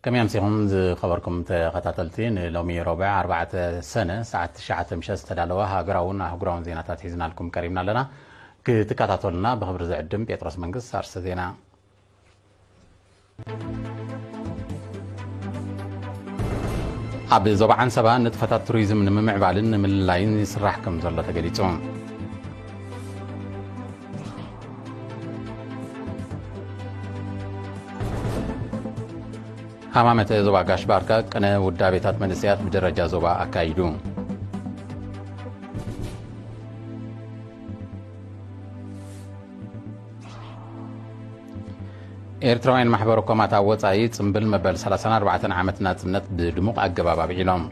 ከመይ ኣምሲኹም ዝኸበርኩም ተኸታተልቲ፣ ንሎሚ ረቡዕ ኣርባዕተ ሰነ ሰዓት ትሽዓተ ምሸት ዝተዳለወ ሃገራውን ኣህጉራውን ዜናታት ሒዝናልኩም ቀሪብና ኣለና። ክትከታተሉና ብኽብሪ ዝዕድም ጴጥሮስ መንግስት። ኣርሰ ዜና። ኣብ ዞባ ዓንሰባ ንጥፈታት ቱሪዝም ንምምዕባልን ንምልላይን ይስራሕ ከም ዘሎ ተገሊጹ። ሃማመተ ዞባ ጋሽ ባርካ ቅነ ውዳቤታት መንእሰያት ብደረጃ ዞባ ኣካይዱ። ኤርትራውያን ማሕበረ ኮማት ኣብ ወጻኢ ጽምብል መበል ሰላሳን ኣርባዕተን ዓመት ናጽነት ብድሙቕ ኣገባብ ኣብዒሎም።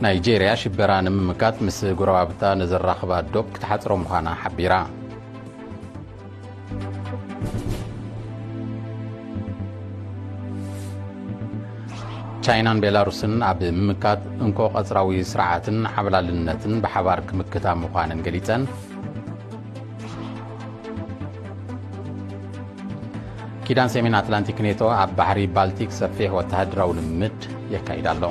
ናይጄርያ ሽበራ ንምምካት ምስ ጎረባብታ ንዘራኽባ ዶብ ክትሓጽሮ ምዃና ሓቢራ። ቻይናን ቤላሩስን ኣብ ምምካት እንኮ ቀጽራዊ ስርዓትን ዓብላልነትን ብሓባር ክምክታ ምዃነን ገሊጸን። ኪዳን ሰሜን ኣትላንቲክ ኔቶ ኣብ ባሕሪ ባልቲክ ሰፊሕ ወተሃደራዊ ልምምድ የካይድ ኣሎ።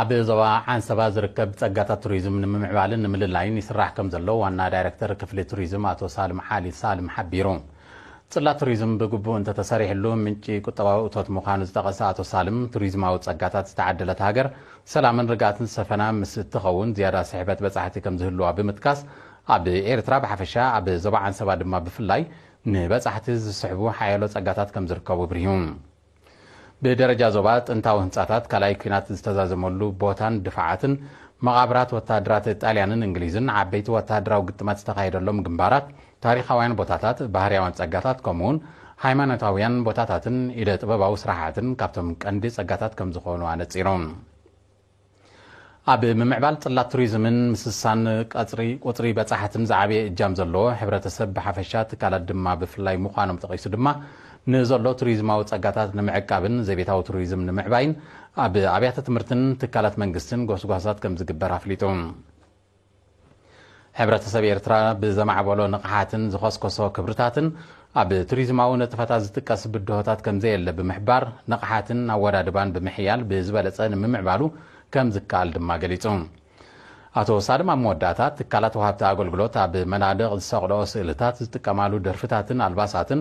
ኣብ ዞባ ዓንሰባ ዝርከብ ጸጋታት ቱሪዝም ንምምዕባልን ንምልላይን ይስራሕ ከም ዘሎ ዋና ዳይሬክተር ክፍሊ ቱሪዝም ኣቶ ሳልም ዓሊ ሳልም ሓቢሩ። ጽላት ቱሪዝም ብግቡእ እንተተሰሪሕሉ ምንጪ ቁጠባዊ እቶት ምዃኑ ዝጠቐሰ ኣቶ ሳልም፣ ቱሪዝማዊ ጸጋታት ዝተዓደለት ሃገር ሰላምን ርግኣትን ዝሰፈና ምስ እትኸውን ዝያዳ ስሕበት በጻሕቲ ከም ዝህልዋ ብምጥቃስ፣ ኣብ ኤርትራ ብሓፈሻ ኣብ ዞባ ዓንሰባ ድማ ብፍላይ ንበጻሕቲ ዝስሕቡ ሓያሎ ጸጋታት ከም ዝርከቡ ኣብሪሁ። ብደረጃ ዞባ ጥንታዊ ህንጻታት፣ ካልኣይ ኲናት ዝተዛዘመሉ ቦታን ድፋዓትን፣ መቓብራት ወተሃደራት ጣልያንን እንግሊዝን፣ ዓበይቲ ወተሃደራዊ ግጥማት ዝተኻየደሎም ግንባራት፣ ታሪኻውያን ቦታታት፣ ባህርያውያን ጸጋታት፣ ከምኡውን ሃይማኖታውያን ቦታታትን ኢደ ጥበባዊ ስራሓትን ካብቶም ቀንዲ ጸጋታት ከም ዝኾኑ ኣነጺሮም። ኣብ ምምዕባል ጽላት ቱሪዝምን ምስሳን ቀጽሪ ቁጽሪ በጻሕትን ዝዓበየ እጃም ዘለዎ ሕብረተሰብ ብሓፈሻ፣ ትካላት ድማ ብፍላይ ምዃኖም ጠቒሱ ድማ፣ ንዘሎ ቱሪዝማዊ ጸጋታት ንምዕቃብን ዘቤታዊ ቱሪዝም ንምዕባይን ኣብ ኣብያተ ትምህርትን ትካላት መንግስትን ጎስጓሳት ከም ዝግበር ኣፍሊጡ። ሕብረተሰብ ኤርትራ ብዘማዕበሎ ንቕሓትን ዝኸስከሶ ክብርታትን ኣብ ቱሪዝማዊ ንጥፈታት ዝጥቀስ ብድሆታት ከም ዘየለ ብምሕባር፣ ንቕሓትን ኣወዳድባን ብምሕያል ብዝበለጸ ንምምዕባሉ ከም ዝከኣል ድማ ገሊጹ። ኣቶ ሳልም ኣብ መወዳእታ፣ ትካላት ወሃብቲ ኣገልግሎት ኣብ መናድቕ ዝሰቕልኦ ስእልታት፣ ዝጥቀማሉ ደርፍታትን ኣልባሳትን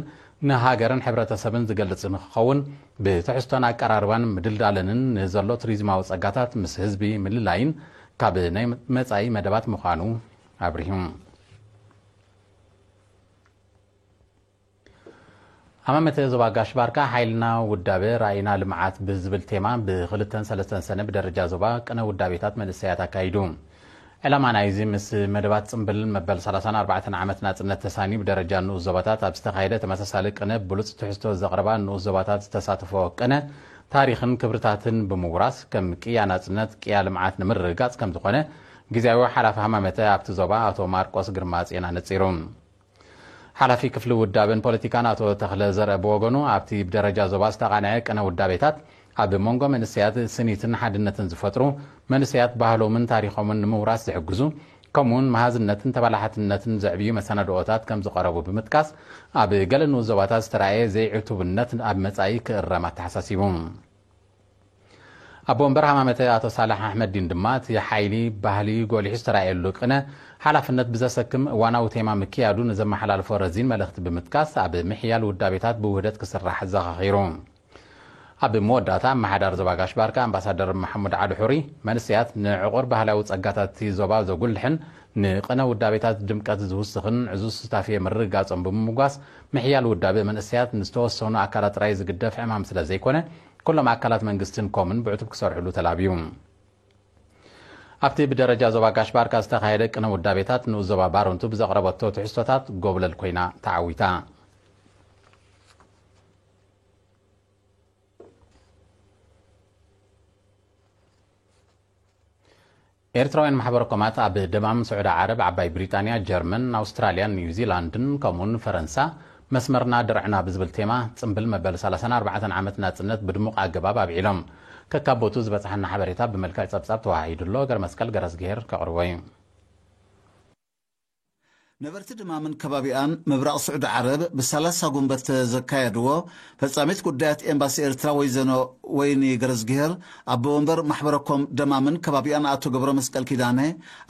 ንሃገርን ሕብረተሰብን ዝገልጽ ንክኸውን፣ ብትሕዝቶን ኣቀራርባን ምድልዳለንን ንዘሎ ቱሪዝማዊ ጸጋታት ምስ ህዝቢ ምልላይን ካብ ናይ መጻኢ መደባት ምዃኑ ኣብሪሁ። ሃማመተ ዞባ ጋሽ ባርካ፣ ሓይልና ውዳበ ራእይና ልምዓት ብዝብል ቴማ ብኽልተን ሰለስተን ሰነ ብደረጃ ዞባ ቅነ ውዳቤታት መንእሰያት ኣካይዱ። ዕላማ ናይዚ፣ ምስ መደባት ጽምብል መበል ሰላሳን ኣርባዕተን ዓመት ናጽነት ተሳኒ ብደረጃ ንኡስ ዞባታት ኣብ ዝተኻየደ ተመሳሳሊ ቅነ ብሉጽ ትሕዝቶ ዘቕረባ ንኡስ ዞባታት ዝተሳተፎ ቅነ፣ ታሪኽን ክብርታትን ብምውራስ፣ ከም ቅያ ናጽነት፣ ቅያ ልምዓት ንምርግጋጽ ከም ዝኾነ፣ ግዝያዊ ሓላፊ ሃማመተ ኣብቲ ዞባ ኣቶ ማርቆስ ግርማ ጽዮን ኣነጺሩ። ሓላፊ ክፍሊ ውዳበን ፖለቲካን ኣቶ ተኽለ ዘርአ ብወገኑ፣ ኣብቲ ብደረጃ ዞባ ዝተቓንዐ ቅነ ውዳቤታት፣ ኣብ መንጎ መንእሰያት ስኒትን ሓድነትን ዝፈጥሩ፣ መንእሰያት ባህሎምን ታሪኾምን ንምውራስ ዝሕግዙ፣ ከምኡውን መሃዝነትን ተባላሓትነትን ዘዕብዩ መሰናድኦታት ከም ዝቐረቡ ብምጥቃስ፣ ኣብ ገለ ንኡስ ዞባታት ዝተራእየ ዘይዕቱብነት ኣብ መጻኢ ክእረም ኣተሓሳሲቡ። ኣቦ ወንበር ሃማመተ ኣቶ ሳልሕ ኣሕመዲን ድማ፣ እቲ ሓይሊ ባህሊ ጎሊሑ ዝተራእየሉ ቅነ፣ ሓላፍነት ብዘሰክም እዋናዊ ቴማ ምክያዱ ንዘመሓላልፎ ረዚን መልእኽቲ ብምጥቃስ፣ ኣብ ምሕያል ውዳቤታት ብውህደት ክስራሕ ኣዘኻኺሩ። ኣብ መወዳእታ፣ ኣመሓዳሪ ዞባ ጋሽ ባርካ ኣምባሳደር መሓሙድ ዓሊ ሑሪ፣ መንእሰያት ንዕቑር ባህላዊ ጸጋታት እቲ ዞባ ዘጉልሕን ንቅነ ውዳቤታት ድምቀት ዝውስኽን ዕዙዝ ሱታፌ ምርግጋጾም ብምምጓስ፣ ምሕያል ውዳበ መንእሰያት ንዝተወሰኑ ኣካላት ጥራይ ዝግደፍ ዕማም ስለ ዘይኮነ፣ ኩሎም ኣካላት መንግስትን ኮምን ብዕቱብ ክሰርሕሉ ተላብዩ። ኣብቲ ብደረጃ ዞባ ጋሽ ባርካ ዝተኻየደ ቅነ ውዳቤታት፣ ንኡስ ዞባ ባረንቱ ብዘቕረበቶ ትሕዝቶታት ጎብለል ኮይና ተዓዊታ። ኤርትራውያን ማሕበረ ኮማት ኣብ ደማም ስዑዲ ዓረብ፣ ዓባይ ብሪጣንያ፣ ጀርመን፣ ኣውስትራልያን ኒውዚላንድን ከምኡውን ፈረንሳ መስመርና ድርዕና ብዝብል ቴማ ጽምብል መበል ሰላሳን ኣርባዕተን ዓመት ናጽነት ብድሙቕ ኣገባብ ኣብዒሎም። ከካቦቱ ዝበጽሓና ሓበሬታ ብመልክዕ ጸብጻብ ተዋሂዱ ኣሎ። ገረመስቀል ገረዝግሄር ከቕርቦ እዩ። ነበርቲ ድማምን ከባቢኣን ምብራቕ ስዑዲ ዓረብ ብሳላሳ ጉንበት ዘካየድዎ ፈጻሚት ጉዳያት ኤምባሲ ኤርትራ ወይዘሮ ወይኒ ገረዝግሄር፣ ኣቦ መንበር ማሕበረኮም ደማምን ከባቢኣን ኣቶ ገብረ መስቀል ኪዳነ፣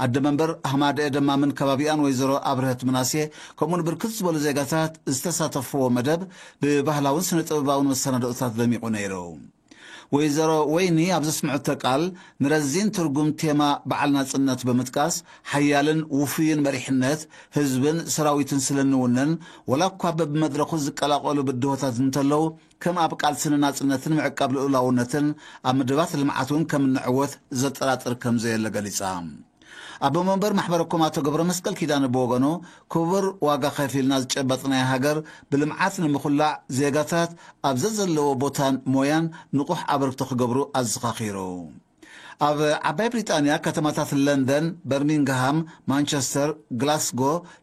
ኣደ መንበር ሃማደኤ ደማምን ከባቢኣን ወይዘሮ ኣብርሀት ምናሴ፣ ከምኡውን ብርክት ዝበሉ ዜጋታት ዝተሳተፍዎ መደብ ብባህላውን ስነ ጥበባውን መሰናድኦታት ደሚቑ ነይሩ። ወይዘሮ ወይኒ ኣብ ዘስምዐቶ ቃል፣ ንረዚን ትርጉም ቴማ በዓል ናጽነት ብምጥቃስ፣ ሓያልን ውፉይን መሪሕነት ህዝብን ሰራዊትን ስለ እንውንን፣ ወላ እኳ በብመድረኹ ዝቀላቐሉ ብድሆታት እንተለዉ፣ ከም ኣብ ቃልሲ ንናጽነትን ምዕቃብ ልኡላውነትን ኣብ መደባት ልምዓት እውን ከም እንዕወት ዘጠራጥር ከም ዘየለ ገሊጻ። ኣቦ መንበር ማሕበረኮም ኣቶ ገብረ መስቀል ኪዳነ ብወገኑ፣ ክቡር ዋጋ ከፊልና ዝጨበጥናያ ሃገር ብልምዓት ንምኹላዕ፣ ዜጋታት ኣብ ዘዘለዎ ቦታን ሞያን ንቑሕ ኣበርክቶ ክገብሩ ኣዘኻኺሩ። ኣብ ዓባይ ብሪጣንያ ከተማታት ለንደን፣ በርሚንግሃም፣ ማንቸስተር፣ ግላስጎ፣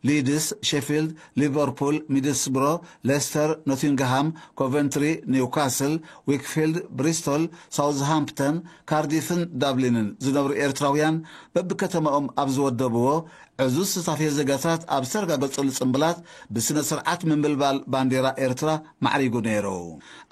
ሊድስ፣ ሼፊልድ፣ ሊቨርፑል፣ ሚድስብሮ፣ ሌስተር፣ ኖቲንግሃም፣ ኮቨንትሪ፣ ኒውካስል፣ ዊክፊልድ፣ ብሪስቶል፣ ሳውዝሃምፕተን፣ ካርዲፍን ዳብሊንን ዝነብሩ ኤርትራውያን በብከተማኦም ኣብ ዝወደብዎ ዕዙዝ ስታፌ ዜጋታት ኣብ ዝተረጋገጸሉ ጽምብላት ብስነ ስርዓት ምምልባል ባንዴራ ኤርትራ ማዕሪጉ ነይሩ።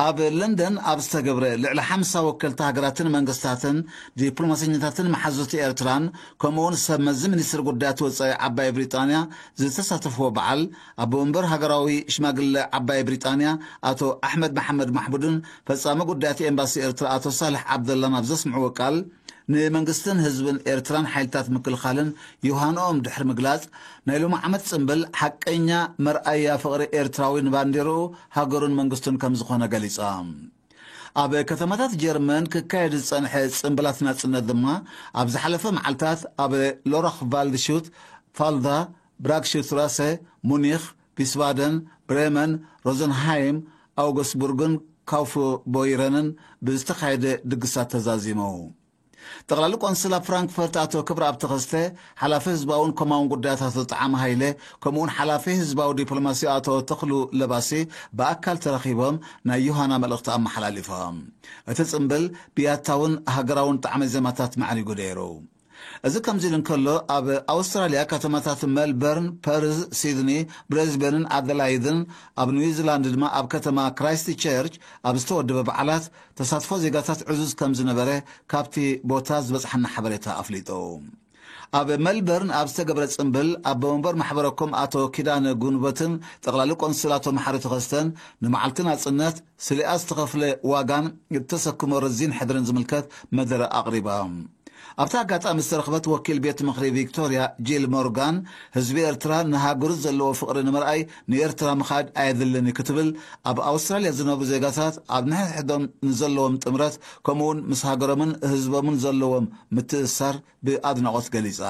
ኣብ ለንደን ኣብ ዝተገብረ ልዕሊ ሓምሳ ወከልቲ ሃገራትን መንግስታትን ዲፕሎማሰኛታትን መሓዙት ኤርትራን ከምኡውን ሰብ መዚ ሚኒስትር ጉዳያት ወጻኢ ዓባይ ብሪጣንያ ዝተሳተፍዎ በዓል ኣቦ መንበር ሃገራዊ ሽማግለ ዓባይ ብሪጣንያ ኣቶ ኣሕመድ መሓመድ ማሕሙድን ፈጻሚ ጉዳያት ኤምባሲ ኤርትራ ኣቶ ሳልሕ ዓብደላን ኣብ ዘስምዕዎ ቃል፣ ንመንግስትን ህዝብን ኤርትራን ሓይልታት ምክልኻልን ዮሃንኦም ድሕሪ ምግላጽ፣ ናይ ሎሚ ዓመት ጽምብል ሓቀኛ መርኣያ ፍቕሪ ኤርትራዊ ንባንዴርኡ፣ ሃገሩን መንግስቱን ከም ዝኾነ ገሊጻ። ኣብ ከተማታት ጀርመን ክካየድ ዝጸንሐ ጽምብላት ናጽነት ድማ፣ ኣብ ዝሓለፈ መዓልታት ኣብ ሎራኽ ቫልድሹት፣ ፋልዳ፣ ብራግሽትራሰ፣ ሙኒኽ፣ ቪስባደን፣ ብሬመን፣ ሮዘንሃይም፣ ኣውግስቡርግን ካውፍቦይረንን ብዝተኻየደ ድግሳት ተዛዚሙ። ጠቕላሊ ቆንስል ኣብ ፍራንክፈርት ኣቶ ክብረኣብ ተኸስተ፣ ሓላፊ ህዝባውን ኮማውን ጉዳያት ኣቶ ጣዕመ ሃይለ፣ ከምኡውን ሓላፊ ህዝባዊ ዲፕሎማሲ ኣቶ ተኽሉ ለባሲ ብኣካል ተረኺቦም ናይ ዮሃና መልእኽቲ ኣመሓላሊፎም። እቲ ጽምብል ብያታውን ሃገራውን ጣዕመ ዜማታት ማዕሪጉ ነይሩ። እዚ ከምዚ ኢሉ እንከሎ፣ ኣብ ኣውስትራልያ ከተማታት ሜልበርን፣ ፐርዝ፣ ሲድኒ፣ ብሬዝበንን ኣደላይድን፣ ኣብ ኒውዚላንድ ድማ ኣብ ከተማ ክራይስት ቸርች ኣብ ዝተወደበ በዓላት ተሳትፎ ዜጋታት ዕዙዝ ከም ዝነበረ ካብቲ ቦታ ዝበጽሓና ሓበሬታ ኣፍሊጡ። ኣብ ሜልበርን ኣብ ዝተገብረ ጽምብል ኣቦ መንበር ማሕበረኮም ኣቶ ኪዳነ ጉንበትን ጠቕላሊ ቆንስል ኣቶ መሓሪ ተኸስተን ንመዓልቲ ናጽነት ስሊኣ ዝተኸፍለ ዋጋን እተሰክሞ ረዚን ሕድርን ዝምልከት መደረ ኣቕሪባ። ኣብቲ ኣጋጣሚ ዝተረኽበት ወኪል ቤት ምኽሪ ቪክቶርያ ጂል ሞርጋን፣ ህዝቢ ኤርትራ ንሃገሩ ዘለዎ ፍቕሪ ንምርኣይ ንኤርትራ ምኻድ ኣየድልን እዩ ክትብል፣ ኣብ ኣውስትራልያ ዝነብሩ ዜጋታት ኣብ ንሕድሕዶም ንዘለዎም ጥምረት ከምኡውን ምስ ሃገሮምን ህዝቦምን ዘለዎም ምትእስሳር ብኣድናቖት ገሊጻ።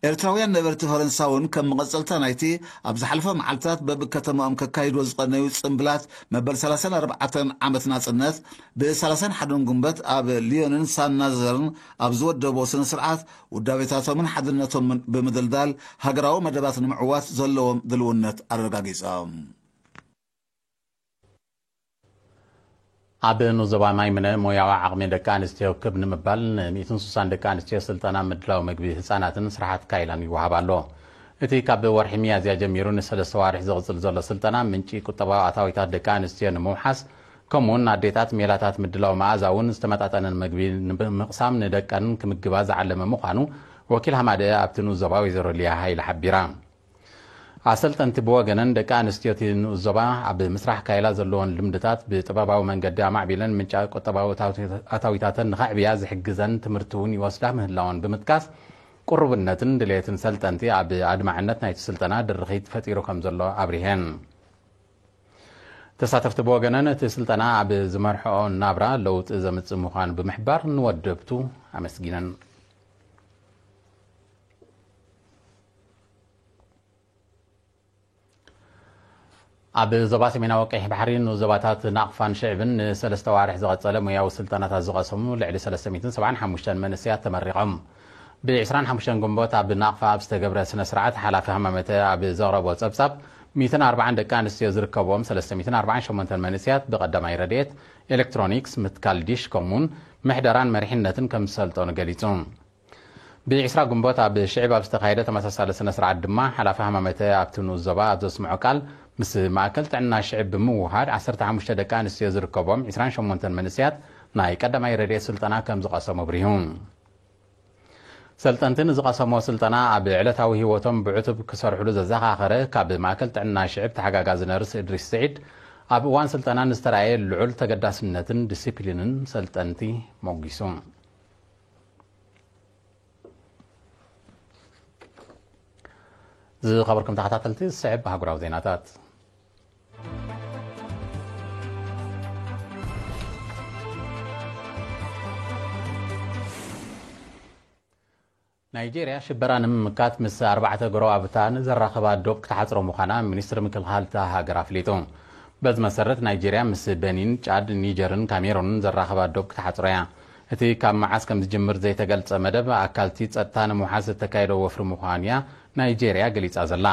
ኤርትራውያን ነበርቲ ፈረንሳ እውን ከም መቐጸልታ ናይቲ ኣብ ዝሓለፈ መዓልታት በብከተማኦም ከካይድዎ ዝቐነዩ ጽምብላት መበል ሰላሳን ኣርባዕተን ዓመት ናጽነት ብ ሰላሳን ሓደን ጉንበት ኣብ ሊዮንን ሳን ናዘርን ኣብ ዝወደብዎ ስነ ስርዓት ውዳቤታቶምን ሓድነቶምን ብምድልዳል ሃገራዊ መደባት ንምዕዋት ዘለዎም ድልውነት ኣረጋጊጾም። ኣብ ንዞባ ማይምነ ሞያዊ ዓቕሚ ደቂ ኣንስትዮ ክብ ንምባል ን ሚእትን ስሳን ደቂ ኣንስትዮ ስልጠና ምድላው ምግቢ ህጻናትን ስራሓት ካይላን ይወሃብ ኣሎ። እቲ ካብ ወርሒ ሚያዝያ ጀሚሩ ንሰለስተ ዋርሕ ዝቕጽል ዘሎ ስልጠና ምንጪ ቁጠባዊ ኣታዊታት ደቂ ኣንስትዮ ንምውሓስ፣ ከምኡውን ኣዴታት ሜላታት ምድላው መኣዛ እውን ዝተመጣጠነን ምግቢ ንምቕሳም ንደቀን ክምግባ ዝዓለመ ምዃኑ ወኪል ሃማደ ኣብቲ ንኡስ ዞባ ወይዘሮ ሊያ ሃይለ ሓቢራ። ኣሰልጠንቲ ብወገነን፣ ደቂ ኣንስትዮ እቲ ንኡስ ዞባ ኣብ ምስራሕ ካይላ ዘለወን ልምድታት ብጥበባዊ መንገዲ ኣማዕቢለን ምንጫ ቁጠባዊ ኣታዊታተን ንኸዕብያ ዝሕግዘን ትምህርቲ እውን ይወስዳ ምህላወን ብምጥቃስ፣ ቅሩብነትን ድሌትን ሰልጠንቲ ኣብ ኣድማዕነት ናይቲ ስልጠና ድርኺት ፈጢሩ ከም ዘሎ ኣብሪሀን። ተሳተፍቲ ብወገነን፣ እቲ ስልጠና ኣብ ዝመርሕኦ ናብራ ለውጢ ዘምጽእ ምዃኑ ብምሕባር፣ ንወደብቱ ኣመስጊነን። ኣብ ዞባ ሰሜናዊ ቀይሕ ባሕሪ ንዞባታት ናቕፋን ሽዕብን ንሰለስተ ዋርሕ ዝቐጸለ ሞያዊ ስልጠናታት ዝቐሰሙ ልዕሊ ሰለስተ ሚእትን ሰብዓን ሓሙሽተን መንእሰያት ተመሪቖም። ብ ዕስራን ሓሙሽተን ግንቦት ኣብ ናቕፋ ኣብ ዝተገብረ ስነ ስርዓት፣ ሓላፊ ሃማመተ ኣብ ዘቕረቦ ጸብጻብ፣ ሚእትን ኣርባዓን ደቂ ኣንስትዮ ዝርከብዎም ሰለስተ ሚእትን ኣርባዓን ሸሞንተን መንእሰያት ብቐዳማይ ረድኤት፣ ኤሌክትሮኒክስ፣ ምትካል ዲሽ ከምኡውን ምሕደራን መሪሕነትን ከም ዝሰልጠኑ ገሊጹ። ብ20 ግንቦት ኣብ ሽዕብ ኣብ ዝተኻየደ ተመሳሳሊ ስነ ስርዓት ድማ ሓላፊ ሃማመተ ኣብቲ ንኡስ ዞባ ኣብ ዘስምዖ ቃል፣ ምስ ማእከል ጥዕና ሽዕብ ብምውሃድ ዓሰርተ ሓሙሽተ ደቂ ኣንስትዮ ዝርከቦም ዕስራን ሸሞንተን መንእሰያት ናይ ቀዳማይ ረድኤት ስልጠና ከም ዝቐሰሙ ኣብሪሁ። ሰልጠንቲ ንዝቐሰሞ ስልጠና ኣብ ዕለታዊ ህይወቶም ብዕቱብ ክሰርሕሉ ዘዘኻኸረ ካብ ማእከል ጥዕና ሽዕብ ተሓጋጋዚ ነርስ እድሪስ ስዒድ፣ ኣብ እዋን ስልጠና ንዝተራእየ ልዑል ተገዳስነትን ዲሲፕሊንን ሰልጠንቲ ሞጊሱ። ዝኸበርኩም ተኸታተልቲ፣ ዝስዕብ ኣህጉራዊ ዜናታት። ናይጄርያ ሽበራ ንምምካት ምስ ኣርባዕተ ጎረባብታ ንዘራኽባ ዶብ ክትሓጽሮ ምዃና ሚኒስትሪ ምክልኻል እታ ሃገር ኣፍሊጡ። በዚ መሰረት፣ ናይጄርያ ምስ በኒን፣ ጫድ፣ ኒጀርን ካሜሩንን ዘራኽባ ዶብ ክትሓጽሮ እያ። እቲ ካብ መዓስ ከም ዝጅምር ዘይተገልጸ መደብ፣ ኣካልቲ ጸጥታ ንምውሓስ ዝተካየደ ወፍሪ ምዃኑ እያ ናይጄርያ ገሊጻ ዘላ።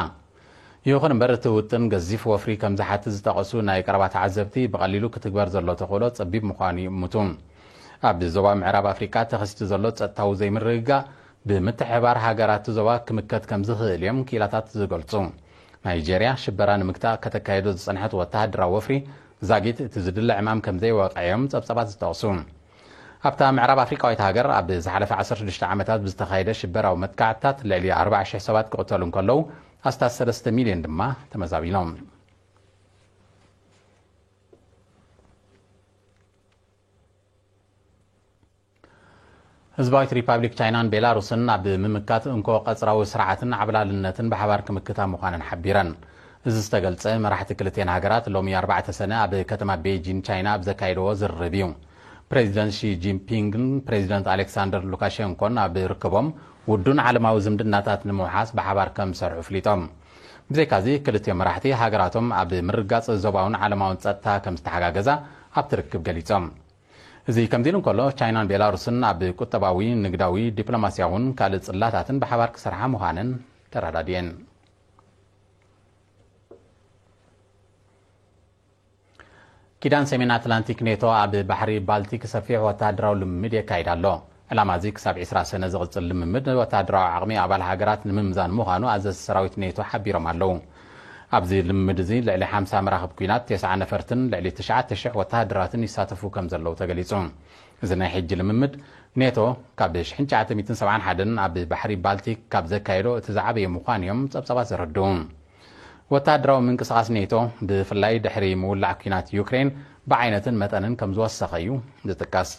ይኹን እምበር፣ እቲ ውጥን ገዚፍ ወፍሪ ከም ዝሓትት ዝጠቐሱ ናይ ቀረባ ተዓዘብቲ፣ ብቐሊሉ ክትግበር ዘሎ ተኽእሎ ጸቢብ ምዃኑ ይእምቱ። ኣብ ዞባ ምዕራብ ኣፍሪቃ ተኸሲቱ ዘሎ ጸጥታዊ ዘይምርግጋእ፣ ብምትሕብባር ሃገራት ዞባ ክምከት ከም ዝኽእል እዮም ክኢላታት ዝገልጹ። ናይጄርያ ሽበራ ንምግታእ ከተካየዶ ዝጸንሐት ወተሃደራዊ ወፍሪ ዛጊት እቲ ዝድለ ዕማም ከም ዘይወቕዐ እዮም ጸብጻባት ዝጠቕሱ። ኣብታ ምዕራብ ኣፍሪቃዊት ሃገር ኣብ ዝሓለፈ ዓሰርተ ሽዱሽተ ዓመታት ብዝተኻየደ ሽበራዊ መጥቃዕትታት ልዕሊ ኣርባዓ ሽሕ ሰባት ክቕተሉ እንከለዉ፣ ኣስታት ሰለስተ ሚልዮን ድማ ተመዛቢሎም። ህዝባዊት ሪፓብሊክ ቻይናን ቤላሩስን ኣብ ምምካት እንኮ ቀጽራዊ ስርዓትን ዓብላልነትን ብሓባር ክምክታ ምዃነን ሓቢረን። እዚ ዝተገልጸ፣ መራሕቲ ክልቴን ሃገራት ሎሚ ኣርባዕተ ሰነ ኣብ ከተማ ቤጂን ቻይና ኣብ ዘካየድዎ ዝርርብ እዩ። ፕሬዚደንት ሺ ጂንፒንግን ፕሬዚደንት ኣሌክሳንደር ሉካሸንኮን ኣብ ርክቦም፣ ውዱን ዓለማዊ ዝምድናታት ንምውሓስ ብሓባር ከም ዝሰርሑ ኣፍሊጦም። ብዘይካዚ፣ ክልቲኦም መራሕቲ ሃገራቶም ኣብ ምርጋጽ ዞባውን ዓለማውን ጸጥታ ከም ዝተሓጋገዛ ኣብቲ ርክብ ገሊጾም። እዚ ከምዚ ኢሉ እንከሎ፣ ቻይናን ቤላሩስን ኣብ ቁጠባዊ፣ ንግዳዊ፣ ዲፕሎማስያውን ካልእ ጽላታትን ብሓባር ክሰርሓ ምዃነን ተረዳዲኤን። ኪዳን ሰሜን ኣትላንቲክ ኔቶ ኣብ ባሕሪ ባልቲክ ሰፊሕ ወተሃደራዊ ልምምድ የካይድ ኣሎ። ዕላማ እዚ ክሳብ ዕስራ ሰነ ዝቕጽል ልምምድ፣ ወተሃደራዊ ዓቕሚ ኣባል ሃገራት ንምምዛን ምዃኑ ኣዘዝቲ ሰራዊት ኔቶ ሓቢሮም ኣለዉ። ኣብዚ ልምምድ እዚ ልዕሊ ሓምሳ መራኽብ ኲናት፣ ተስዓ ነፈርትን ልዕሊ ትሽዓተ ሽሕ ወተሃደራትን ይሳተፉ ከም ዘለዉ ተገሊጹ። እዚ ናይ ሕጂ ልምምድ፣ ኔቶ ካብ ሽሕን ትሽዓተ ሚእትን ሰብዓን ሓደን ኣብ ባሕሪ ባልቲክ ካብ ዘካየዶ እቲ ዝዓበየ ምዃኑ እዮም ጸብጻባት ዘረድኡ። ወተሃደራዊ ምንቅስቓስ ኔቶ፣ ብፍላይ ድሕሪ ምውላዕ ኲናት ዩክሬን፣ ብዓይነትን መጠንን ከም ዝወሰኸ እዩ ዝጥቀስ።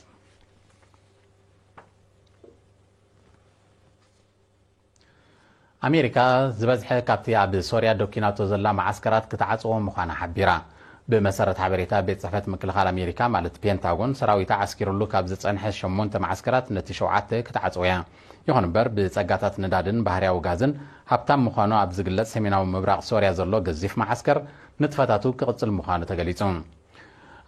ኣሜሪካ ዝበዝሐ ካብቲ ኣብ ሶርያ ዶኪናቶ ዘላ መዓስከራት ክትዓጽዎ ምዃና ሓቢራ። ብመሰረት ሓበሬታ ቤት ጽሕፈት ምክልኻል ኣሜሪካ፣ ማለት ፔንታጎን፣ ሰራዊታ ዓስኪሩሉ ካብ ዝጸንሐ ሸሞንተ መዓስከራት ነቲ ሸውዓተ ክትዓጽዎ እያ። ይኹን እምበር፣ ብጸጋታት ነዳድን ባህርያዊ ጋዝን ሃብታም ምዃኑ ኣብ ዝግለጽ ሰሜናዊ ምብራቕ ሶርያ ዘሎ ገዚፍ መዓስከር ንጥፈታቱ ክቕጽል ምዃኑ ተገሊጹ።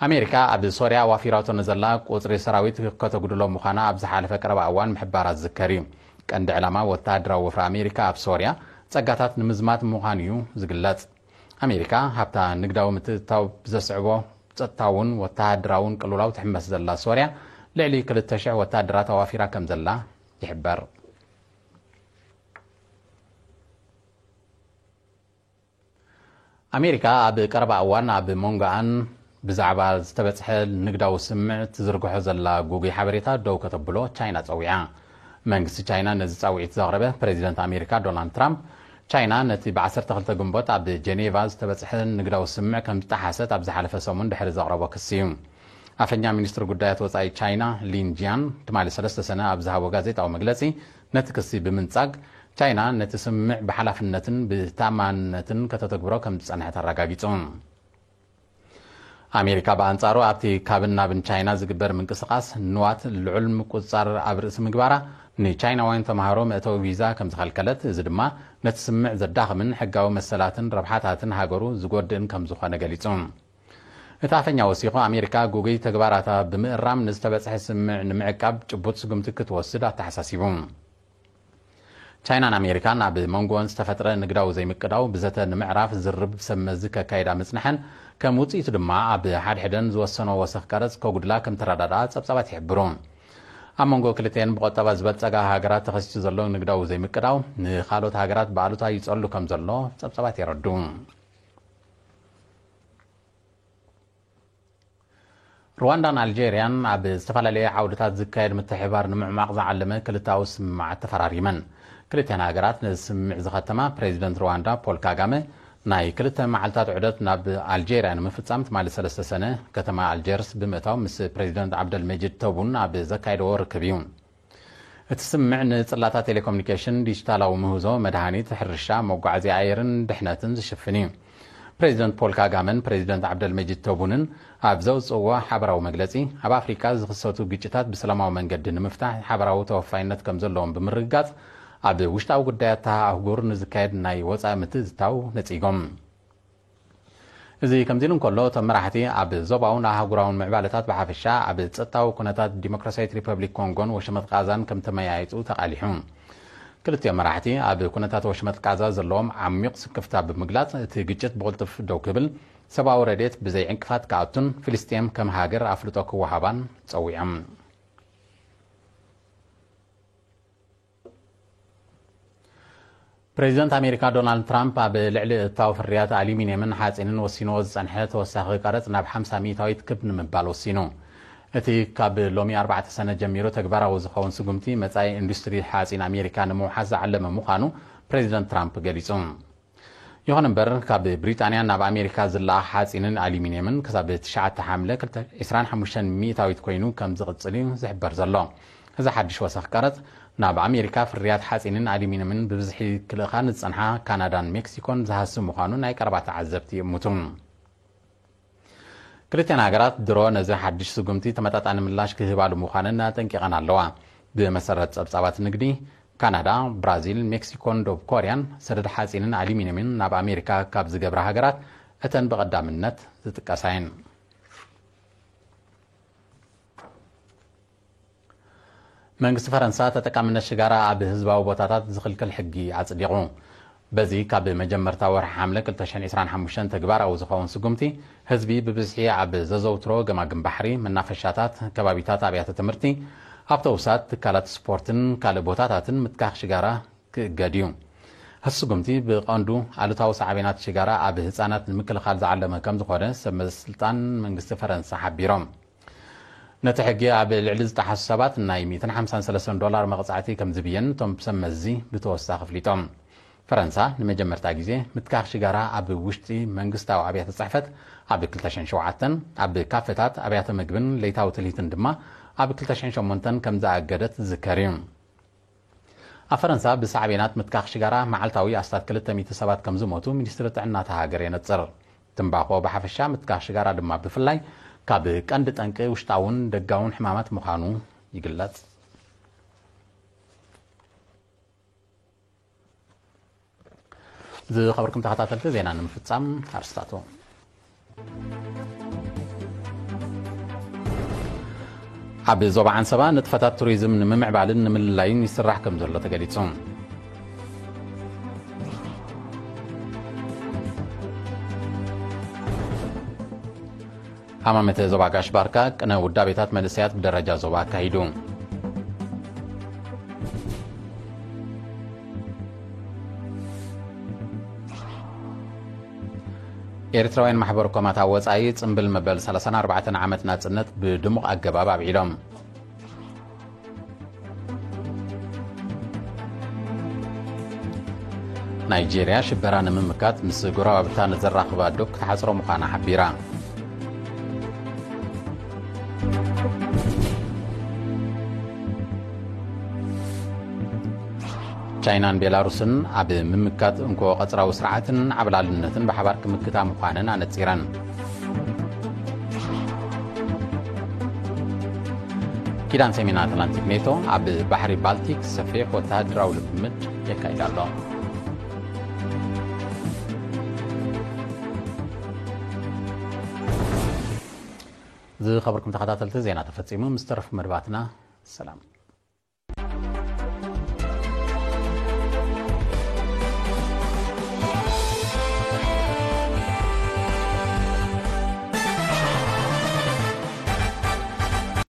ኣሜሪካ ኣብ ሶርያ ኣዋፊራቶ ንዘላ ቁጽሪ ሰራዊት ከተጉድሎ ምዃና ኣብ ዝሓለፈ ቀረባ እዋን ምሕባራ ዝዝከር እዩ። ቀንዲ ዕላማ ወተሃደራዊ ወፍሪ ኣሜሪካ ኣብ ሶርያ ጸጋታት ንምዝማት ምዃኑ እዩ ዝግለጽ። ኣሜሪካ ሃብታ ንግዳዊ ምትእትታው ብዘስዕቦ ጸጥታውን ወተሃደራውን ቅልውላው ትሕመስ ዘላ ሶርያ፣ ልዕሊ ክልተ ሽሕ ወተሃደራት ኣዋፊራ ከም ዘላ ይሕበር። ኣሜሪካ ኣብ ቀረባ እዋን ኣብ መንጎኣን ብዛዕባ ዝተበጽሐ ንግዳዊ ስምምዕ ትዝርግሖ ዘላ ግጉይ ሓበሬታ ደው ከተብሎ ቻይና ጸዊዓ። መንግስቲ ቻይና ነዚ ጻውዒት ዘቕረበ ፕሬዚደንት ኣሜሪካ ዶናልድ ትራምፕ፣ ቻይና ነቲ ብ ዓሰርተ ክልተ ግንቦት ኣብ ጀኔቫ ዝተበጽሐ ንግዳዊ ስምምዕ ከም ዝጠሓሰት ኣብ ዝሓለፈ ሰሙን ድሕሪ ዘቕረቦ ክሲ እዩ። ኣፈኛ ሚኒስትሪ ጉዳያት ወጻኢ ቻይና ሊን ጂያን ትማሊ ሰለስተ ሰነ ኣብ ዝሃቦ ጋዜጣዊ መግለጺ፣ ነቲ ክሲ ብምንጻግ፣ ቻይና ነቲ ስምምዕ ብሓላፍነትን ብተኣማንነትን ከተተግብሮ ከም ዝጸንሐት ኣረጋጊጹ። ኣሜሪካ ብኣንጻሩ፣ ኣብቲ ካብን ናብን ቻይና ዝግበር ምንቅስቓስ ንዋት ልዑል ምቁጽጻር ኣብ ርእሲ ምግባራ፣ ንቻይናውያን ተማሃሮ መእተዊ ቪዛ ከም ዝኸልከለት፣ እዚ ድማ ነቲ ስምምዕ ዘዳኽምን ሕጋዊ መሰላትን ረብሓታትን ሃገሩ ዝጎድእን ከም ዝኾነ ገሊጹ። እቲ ኣፈኛ ወሲኹ፣ ኣሜሪካ ግጉይ ተግባራታ ብምእራም ንዝተበጽሐ ስምምዕ ንምዕቃብ ጭቡጥ ስጉምቲ ክትወስድ ኣተሓሳሲቡ። ቻይናን ኣሜሪካን ኣብ መንጎን ዝተፈጥረ ንግዳዊ ዘይምቅዳው ብዘተ ንምዕራፍ ዝርብ ሰብ መዚ ከካይዳ ምጽንሐን፣ ከም ውጽኢቱ ድማ ኣብ ሓድሕደን ዝወሰኖ ወሰኽ ቀረጽ ከጉድላ ከም ተረዳዳ ጸብጻባት ይሕብሩ። ኣብ መንጎ ክልተን ብቆጠባ ዝበልጸጋ ሃገራት ተኸሲቱ ዘሎ ንግዳዊ ዘይምቅዳው ንኻልኦት ሃገራት ብኣሉታ ይጸሉ ከም ዘሎ ጸብጻባት የረዱ። ሩዋንዳን ኣልጄርያን ኣብ ዝተፈላለየ ዓውድታት ዝካየድ ምትሕብባር ንምዕማቕ ዝዓለመ ክልተኣዊ ስምምዓት ተፈራሪመን። ክልተን ሃገራት ነዚ ስምምዕ ዝኸተማ ፕሬዚደንት ሩዋንዳ ፖል ካጋመ ናይ ክልተ መዓልታት ዑደት ናብ ኣልጄርያ ንምፍጻም ትማሊ ሰለስተ ሰነ ከተማ ኣልጀርስ ብምእታው ምስ ፕሬዚደንት ዓብደልመጂድ ተቡን ኣብ ዘካየደዎ ርክብ እዩ። እቲ ስምምዕ ንጽላታት ቴሌኮሙኒኬሽን፣ ዲጂታላዊ ምህዞ፣ መድሃኒት፣ ሕርሻ፣ መጓዓዝያ ኣየርን ድሕነትን ዝሽፍን እዩ። ፕሬዚደንት ፖል ካጋመን ፕሬዚደንት ዓብደልመጂድ ተቡንን ኣብ ዘውጽእዎ ሓበራዊ መግለጺ፣ ኣብ ኣፍሪካ ዝኽሰቱ ግጭታት ብሰላማዊ መንገዲ ንምፍታሕ ሓበራዊ ተወፋይነት ከም ዘለዎም ብምርግጋጽ፣ ኣብ ውሽጣዊ ጉዳያት እታ ኣህጉር ንዝካየድ ናይ ወጻኢ ምትእትታው ነጺጎም። እዚ ከምዚ ኢሉ እንከሎ፣ እቶም መራሕቲ ኣብ ዞባውን ኣህጉራውን ምዕባለታት ብሓፈሻ፣ ኣብ ጸጥታዊ ኩነታት ዲሞክራሲያዊት ሪፐብሊክ ኮንጎን ወሽመጥ ቃዛን ከም ተመያይጡ ተቓሊሑ። ክልቲኦም መራሕቲ ኣብ ኩነታት ወሽመጥ ቃዛ ዘለዎም ዓሚቕ ስክፍታ ብምግላጽ፣ እቲ ግጭት ብቕልጡፍ ደው ክብል፣ ሰብኣዊ ረድኤት ብዘይ ዕንቅፋት ክኣቱን ፍልስጤም ከም ሃገር ኣፍልጦ ክወሃባን ጸዊዖም። ፕሬዚደንት ኣሜሪካ ዶናልድ ትራምፕ ኣብ ልዕሊ እታው ፍርያት ኣሉሚንየምን ሓፂንን ወሲንዎ ዝፀንሐ ተወሳኺ ቀረፅ ናብ ሓምሳ ሚእታዊት ክብ ንምባል ወሲኑ። እቲ ካብ ሎሚ ኣርባዕተ ሰነ ጀሚሩ ተግባራዊ ዝኸውን ስጉምቲ መፃኢ ኢንዱስትሪ ሓፂን ኣሜሪካ ንምውሓስ ዝዓለመ ምዃኑ ፕሬዚደንት ትራምፕ ገሊፁ። ይኹን እምበር፣ ካብ ብሪጣንያ ናብ ኣሜሪካ ዝለኣኽ ሓፂንን ኣሉሚንየምን ክሳብ ትሽዓተ ሓምለ ዕስራን ሓሙሽተን ሚእታዊት ኮይኑ ከም ዝቕፅል እዩ ዝሕበር ዘሎ። እዚ ሓድሽ ወሰኽ ቀረፅ፣ ናብ ኣሜሪካ ፍርያት ሓፂንን ኣሉሚንየምን ብብዝሒ ክልእኻ ንዝፀንሓ ካናዳን ሜክሲኮን ዝሃስብ ምዃኑ ናይ ቀረባ ተዓዘብቲ ይእምቱ። ክልቲኣን ሃገራት ድሮ ነዚ ሓድሽ ስጉምቲ ተመጣጣኒ ምላሽ ክህባሉ ምዃነን ኣጠንቂቐን ኣለዋ። ብመሰረት ጸብጻባት ንግዲ፣ ካናዳ፣ ብራዚል፣ ሜክሲኮን ደቡብ ኮርያን ሰደድ ሓጺንን ኣሉሚንየምን ናብ ኣሜሪካ ካብ ዝገብራ ሃገራት እተን ብቐዳምነት ዝጥቀሳ እየን። መንግስቲ ፈረንሳ ተጠቃምነት ሽጋራ ኣብ ህዝባዊ ቦታታት ዝኽልክል ሕጊ ኣጽዲቑ። በዚ ካብ መጀመርታ ወርሒ ሓምለ ክልተ ሽሕን ዕስራን ሓሙሽተን ተግባራዊ ዝኸውን ስጉምቲ፣ ህዝቢ ብብዝሒ ኣብ ዘዘውትሮ ገማግም ባሕሪ፣ መናፈሻታት፣ ከባቢታት ኣብያተ ትምህርቲ፣ ኣውቶቡሳት፣ ትካላት ስፖርትን ካልእ ቦታታትን ምትካኽ ሽጋራ ክእገድ እዩ። እዚ ስጉምቲ ብቐንዱ ኣሉታዊ ሳዕቤናት ሽጋራ ኣብ ህጻናት ንምክልኻል ዝዓለመ ከም ዝኾነ ሰብ ስልጣን መንግስቲ ፈረንሳ ሓቢሮም። ነቲ ሕጊ ኣብ ልዕሊ ዝጠሓሱ ሰባት ናይ ሚእትን ሓምሳን ሰለስተን ዶላር መቕጻዕቲ ከም ዝብየን እቶም ሰብ መዚ ብተወሳኺ ኣፍሊጦም። ፈረንሳ ንመጀመርታ ግዜ ምትካኽ ሽጋራ ኣብ ውሽጢ መንግስታዊ ኣብያተ ጽሕፈት ኣብ ክልተ ሽሕን ሸውዓተን፣ ኣብ ካፈታት፣ ኣብያተ ምግብን ለይታዊ ትልሂትን ድማ ኣብ ክልተ ሽሕን ሸሞንተን ከም ዝኣገደት ዝዝከር እዩ። ኣብ ፈረንሳ ብሳዕቤናት ምትካኽ ሽጋራ መዓልታዊ ኣስታት ክልተ ሚእቲ ሰባት ከም ዝሞቱ ሚኒስትሪ ጥዕና እታ ሃገር የነጽር። ትምባኾ ብሓፈሻ፣ ምትካኽ ሽጋራ ድማ ብፍላይ፣ ካብ ቀንዲ ጠንቂ ውሽጣውን ደጋውን ሕማማት ምዃኑ ይግለጽ። ዝኸበርኩም ተኸታተልቲ፣ ዜና ንምፍጻም ኣርስታቱ። ኣብ ዞባ ዓንሰባ ንጥፈታት ቱሪዝም ንምምዕባልን ንምልላይን ይስራሕ ከም ዘሎ ተገሊጹ። ሃማመተ ዞባ ጋሽ ባርካ ቅነ ውዳቤታት መንእሰያት ብደረጃ ዞባ ኣካሂዱ። ኤርትራውያን ማሕበር ኮማት ኣብ ወጻኢ ጽምብል መበል ሰላሳን ኣርባዕተን ዓመት ናጽነት ብድሙቕ ኣገባብ ኣብዒሎም። ናይጄርያ ሽበራ ንምምካት ምስ ጎረባብታ ንዘራኽባ ዶብ ክትሓጽሮ ምዃና ሓቢራ። ቻይናን ቤላሩስን ኣብ ምምካት እንኮ ቀጽራዊ ስርዓትን ዓብላልነትን ብሓባር ክምክታ ምዃነን ኣነጺረን። ኪዳን ሰሜን ኣትላንቲክ ኔቶ ኣብ ባሕሪ ባልቲክ ሰፊሕ ወተሃደራዊ ልምምድ የካይድ ኣሎ። ዝኸበርኩም ተኸታተልቲ፣ ዜና ተፈጺሙ። ምስ ተረፉ መደባትና ሰላም።